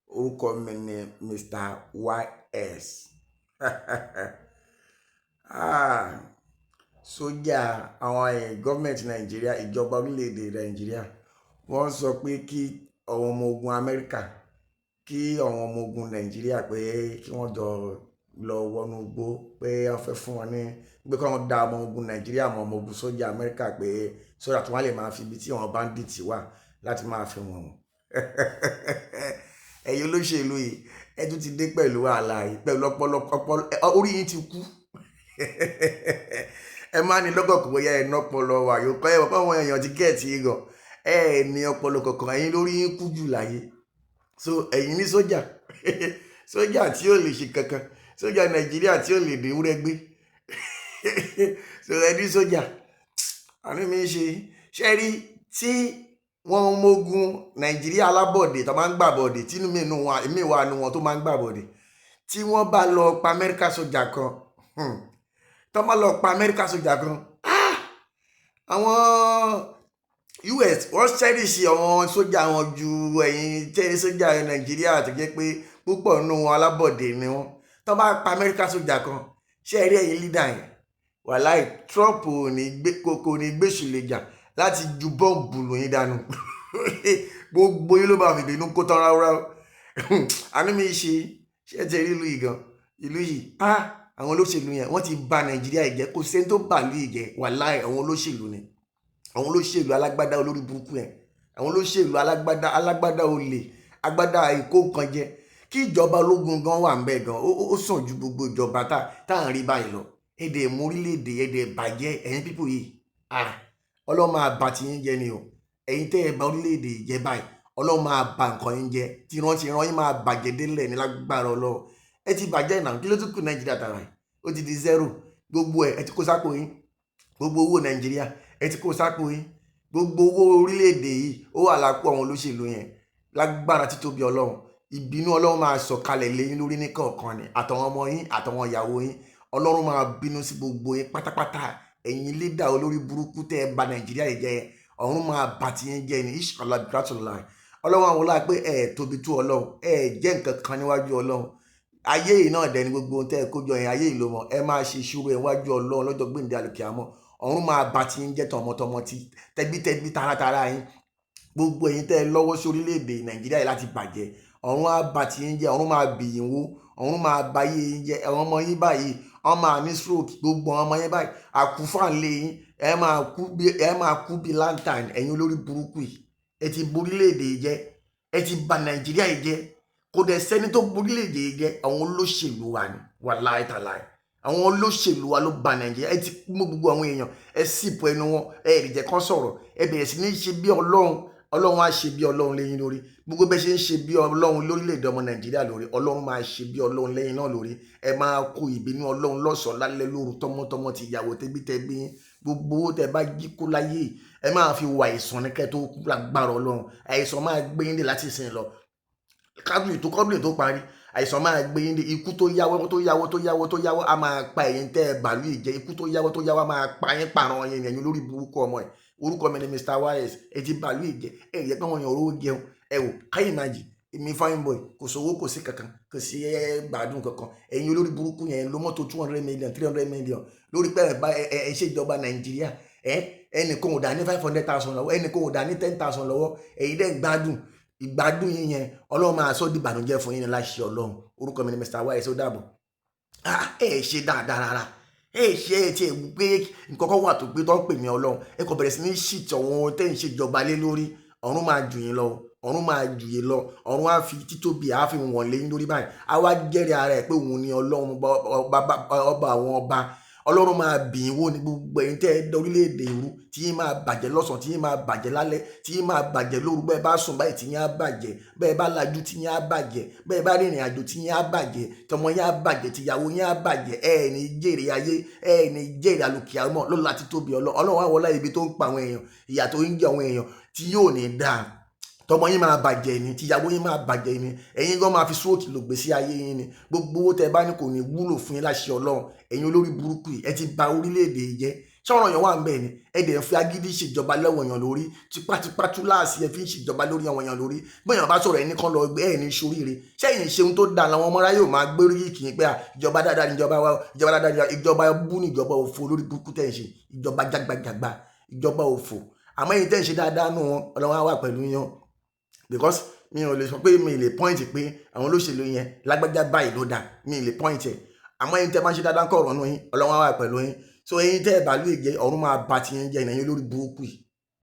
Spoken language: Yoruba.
Orúkọ mi ni Mr. YS. Ah, sójà àwọn gọ́ọ̀mẹ̀ntì Nàìjíríà, ìjọba orílẹ̀-èdè Nàìjíríà, wọ́n sọ pé kí àwọn ọmọ ogun Amẹ́ríkà, kí àwọn ọmọ ogun Nàìjíríà, pé kí wọ́n jọ lọ wọnú igbó, pé wọ́n fẹ́ fún wọn ní pé kí wọ́n da ọmọ ogun Nàìjíríà mọ́ ọmọ ogun sójà Amẹ́ríkà, pé sójà tí wọ́n lè máa fi ibi tí àwọn bandits wà láti máa fi wọ̀n wọ́n. Ẹ̀yin olóṣèlú yìí, ẹ tún ti dé pẹ̀lú wàhálà yìí, pẹ̀lú ọpọlọ ọpọlọ orí yín ti kú. Ẹ má ní lọ́gọ̀ kò bóyá ẹ ná ọpọlọ wà yóò kọ́ ẹ wọ́n pé àwọn èèyàn ti gẹ̀ẹ́tì yín gan. Ẹ ní ọpọlọ kankan, ẹ̀yin lórí yín kú jù láyé. So ẹ̀yin ní sójà, sójà tí ò lè ṣe kankan, sójà Nàìjíríà tí ò lè dé wúrẹ́ gbé. So ẹ ní sójà àánú mi ń ṣe. Ṣe rí tí wọ́n mógun Nàìjíríà alábọ̀dé tó máa ń gbàbọ̀dé, tínú mi nù wọn, èmi wà nù wọn tó máa ń gbàbọ̀dé, tí wọ́n bá lọ pa Amẹ́ríkà sójà kan, tó bá lọ pa Amẹ́ríkà sójà kan, àwọn US wọ́n cherish àwọn sójà wọn ju ẹ̀yin tẹ́ sójà Nàìjíríà tó jẹ́ pé púpọ̀ nínú wọn alábọ̀dé ni wọ́n. Tó bá pa Amẹ́ríkà sójà kan, ṣé ẹ rí ẹ̀yin leader yẹn, wàláì, Trump ò ní gbé kò ní gbèsù lè jà láti ju bọ́ǹbù lóyún dànù. Gbogbo yín ló bá fi ìbínú kó tán ráúráú. Àánú mi ṣe. Ṣé ti rí ìlú yìí gan, ìlú yìí? Ah, àwọn olóṣèlú yẹn, wọ́n ti bà Nàìjíríà jẹ́. Kò sẹ́ni tó bà ìlú yìí jẹ́, wàláì, àwọn olóṣèlú ni. Àwọn olóṣèlú alágbádá olórí burúkú yẹn, àwọn olóṣèlú alágbádá, alágbádá olè, agbádá ìkó nǹkan jẹ. Kí ìjọba ológun gan wà ń bẹ gan, ó sàn ju gbogbo ìjọba tá à ń rí báyìí lọ. Èdè mú orílẹ̀-èdè, èdè bàjẹ́. Ẹ̀yin people yìí, ah, Ọlọ́run máa bà ti yín jẹ́ ni o. Ẹ̀yin tẹ́ ẹ bà orílẹ̀-èdè jẹ́ báyìí, Ọlọ́run máa bà nǹkan yín jẹ́. Tìran yín máa bàjẹ́ délẹ̀ ní lágbára Ọlọ́run. Ẹ ti bàjẹ́ náà. Kí ló tún kù? Nàìjíríà tààrà yìí, ó ti di zero. Gbogbo ẹ ti kó sápò yín. Gbogbo owó Nàìjíríà, ẹ ti kó sápò yín. Gbogbo owó orílẹ̀-èdè yìí, ó wà lápò àwọn olóṣèlú yẹn. Lágbára títóbi Ọlọ́run, ìbínú Ọlọ́run máa sọ̀kalẹ̀ lé yín lórí ní kọ̀ọ̀kan ni, àtàwọn ọmọ yín, àtàwọn ìyàwó yín. Ọlọ́run máa bínú sí gbogbo yín pátápátá. Ẹ̀yin leader olórí burúkú tẹ́ ẹ bà Nàìjíríà yìí jẹ́, ọ̀run máa bà tí yín jẹ́ ní, inshallah bikratullah. Ọlọ́run àwọn ọlá pé ẹ tóbi tó Ọlọ́run, ẹ jẹ́ nǹkan kan níwájú Ọlọ́run. Ayé yìí náà dẹni gbogbo ohun tẹ́ ẹ kójọ yẹn, ayé yìí ló mọ̀. Ẹ máa ṣe ìṣirò ẹ wájú Ọlọ́run lọ́jọ́ gbèǹde àlùkìyámọ̀. Ọ̀run máa bà tí yín jẹ́ tọmọtọmọ, tí tẹbítẹbí, taratara yín. Gbogbo ẹ̀yin tẹ́ ẹ lọ́wọ́ sí orílẹ̀-èdè Nàìjíríà yìí láti bàjẹ́, ọ̀run á bà tí yín jẹ́. Ọ̀run máa bì yín wó, ọ̀run máa bà yé yín jẹ́. Àwọn ọmọ yín báyìí, wọ́n máa ní stroke. Gbogbo àwọn ọmọ yín báyìí, àkúfà ń lé yín. Ẹ máa kú bí lantern. Ẹ̀yin olórí burúkú yìí, ẹ ti borílẹ̀-èdè yìí jẹ́, ẹ ti bà Nàìjíríà yìí jẹ́. Kò dẹ̀ sẹ́ni tó borílẹ̀-èdè yìí jẹ́, àwọn olóṣèlú wa ni. Wàláì tàláì, àwọn olóṣèlú wa ló bà Nàìjíríà. Ẹ ti mú gbogbo àwọn èèyàn, ẹ sípò ẹnu wọn, ẹ rí jẹ́ kán sọ̀rọ̀. Ẹ bẹ̀rẹ̀ sí ní ṣe bí Ọlọ́run. Ọlọ́run á ṣe bí Ọlọ́run lẹ́yìn lórí. Gbogbo bẹ́ẹ̀ ṣe ń ṣe bí Ọlọ́run lórílẹ̀‐èdè ọmọ Nàìjíríà lórí, Ọlọ́run máa ṣe bí Ọlọ́run lẹ́yìn náà lórí. Ẹ máa kó ìbínú Ọlọ́run lọ́sàn-án, lálẹ́, lóru, tọmọtọmọ, ti ìyàwó, tẹbítẹbí. Gbogbo owó tẹ bá jí kó láyé, ẹ máa fi wà àìsàn ní kẹ́ tó kú. Lágbára Ọlọ́run, àìsàn máa gbé yín dé láti ìsìn lọ. Kábìlì tó kọ́bìlì tó parí, àìsàn máa gbé yín dé. Ikú tó yáwọ́, tó yáwọ́, tó yáwọ́, tó yáwọ́, á máa pa ẹ̀yin tẹ́ ẹ bàálù ìjẹ́. Ikú tó yáwọ́, tó yáwọ́, á máa pa yín, pààrọ̀ yín, ẹ̀yin olórí burúkú ọmọ ẹ̀. Orúkọ mi ni Mr. YS. Ẹ ti bàálù ìjẹ́. Ẹ yẹ pé wọ́n yan owó jẹun. Ẹ wò káyìn máa jì èmi fine boy, kò sówó, kò sí kankan, kò sí ẹ gbádùn kankan. Ẹ̀yin olórí burúkú yẹn ló mọ́tò 200 million, 300 million lórí pé ẹ bá ẹ ṣèjọba Nàìjíríà. Ẹ ẹnìkan ò dá ní 500,000 lọ́wọ́, ẹnìkan ò dá ní 10,000 lọ́wọ́. Ẹ̀yin dẹ̀ ń gbádùn. Ìgbádùn yín yẹn, Ọlọ́run máa sọ dìbànújẹ́ fún yín ní láṣẹ Ọlọ́run. Orúkọ mi ni Mr. YS. Ó dàbọ̀. Ẹ ṣe dáadáa rárá. Ẹ ṣe ẹ tiẹ̀ pé nǹkan kan wà tó gbé tó ń pè ní Ọlọ́run. Ẹ kò bẹ̀rẹ̀ sí ní ṣìtì àwọn tẹ́ ń ṣèjọba lé lórí. Ọ̀run máa jù yín lọ, ọ̀run máa jù yín lọ. Ọ̀run á fi títóbi, á fi wọ̀n lé yín lórí báyìí. Á wá jẹ́rìí ara ẹ̀ pé òun ni Ọlọ́run, ọba àwọn ọba. Ọlọ́run máa bì í wò ní gbogbo ẹ̀yin tẹ́ ẹ dá orílẹ̀-èdè ìrú, tí yín máa bàjẹ́ lọ́sàn-án, tí yín máa bàjẹ́ lálẹ́, tí yín máa bàjẹ́ lóru. Bẹ́ẹ̀ bá sùn báyìí, tí yín á bàjẹ́. Bẹ́ẹ̀ bá lajú, tí yín á bàjẹ́. Bẹ́ẹ̀ bá rìnrìn àjò, tí yín á bàjẹ́. Tọmọ yín á bàjẹ́, tìyàwó yín á bàjẹ́. Ẹ ní jèrè ayé, ẹ ní jèrè àlùkìyámọ̀ lọ́la. Títóbi Ọlọ́run àwọn ọlá ibi tó ń pa àwọn èèyàn, ìyà tó ń jẹ àwọn èèyàn, tí yóò ní dáa. Tọmọ yín máa bàjẹ́ ni, tìyàwó yín máa bàjẹ́ ni. Ẹ̀yin gan máa fi sóòkì lò gbèsè ayé yín ni. Gbogbo owó tẹ́ bá ní kò ní wúlò fún yín láṣẹ Ọlọ́run. Ẹ̀yin olórí burúkú yìí, ẹ ti bà orílẹ̀-èdè yìí jẹ́. Ṣọ́ràn yẹn wà ń bẹ̀ ni? Ẹ dẹ̀ ń fi agídí ṣèjọba lọ́wọ́ èèyàn lórí, tipátipá, túláàsì, ẹ fi ń ṣèjọba lórí àwọn èèyàn lórí. Bóyá bá sọ̀rọ̀, ẹni kan lọ gbé ẹ̀ ní soríire. Sẹ́yìn ṣeun tó dáa làwọn ọmọ aráyé ò máa gbé orí kì í pé à, ìjọba dáadáa níjọba wa, ìjọba dáadáa níjọba. Ìjọba bú ní, ìjọba òfò, lórí burúkú tẹ̀ ń ṣe, ìjọba jágbajàgba, ìjọba òfò. Àmọ́ ẹ̀yin tẹ́ ń ṣe dáadáa nù wọn, Ọlọ́run á wà pẹ̀lú yín, because mi ò lè sọ pé mi lè point pé àwọn olóṣèlú yẹn, lágbájá báyìí ló dáa, mi lè point ẹ̀. Àmọ́ ẹ̀yin tẹ́ máa ń ṣe dáadáa kọ̀ọ̀rọ̀ nù yín, Ọlọ́run á wà pẹ̀lú yín. So ẹ̀yin tẹ́ ẹ̀ bá lóye jẹ́, ọ̀run máa ba ti yín jẹ́, ìnáyẹn lórí burúkú yìí.